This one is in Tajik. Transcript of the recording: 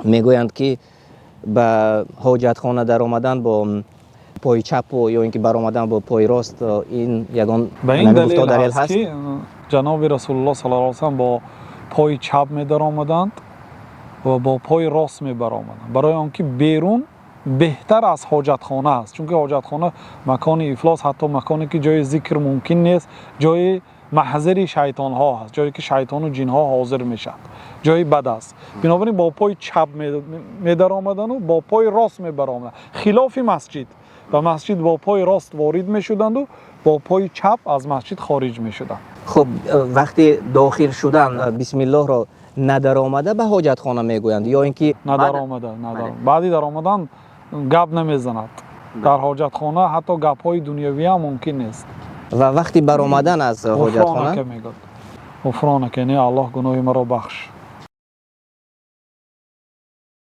Мегӯянд, ки ба ҳоҷатхона даромадан бо пои чапу ё ин ки баромадан бо пои рост, ин ягон ба ин гуфто далел далел ҳаст, ҳаст? Ки ҷаноби Расулуллоҳ саллаллоҳу алайҳи васаллам бо пои чап медаромаданд ва бо пои рост мебаромаданд, барои он ки берун беҳтар аз ҳоҷатхона аст, чунки ҳоҷатхона макони ифлос, ҳатто маконе ки ҷои зикр мумкин нест, ҷои маҳзари шайтонҳо ҳаст, ҷое ки шайтону ҷинҳо ҳозир мешаванд, ҷои бад аст. Бинобар ин бо пои чап медаромадану бо пои рост мебаромаданд, хилофи масҷид. Ба масҷид бо пои рост ворид мешуданду бо пои чап аз масҷид хориҷ мешуданд. Хуб, вақти дохил шудан бисмиллоҳро надаромада ба ҳоҷатхона мегӯянд ё ин ки Надаромада, баъди даромадан гап намезанад дар ҳоҷатхона, ҳатто гапҳои дунявӣ ҳам мумкин нест. Ва вақти баромадан аз ҳоҷатхона? غفرانك мегӯяд, غفرانك, яъне Аллоҳ, гуноҳи маро бахш.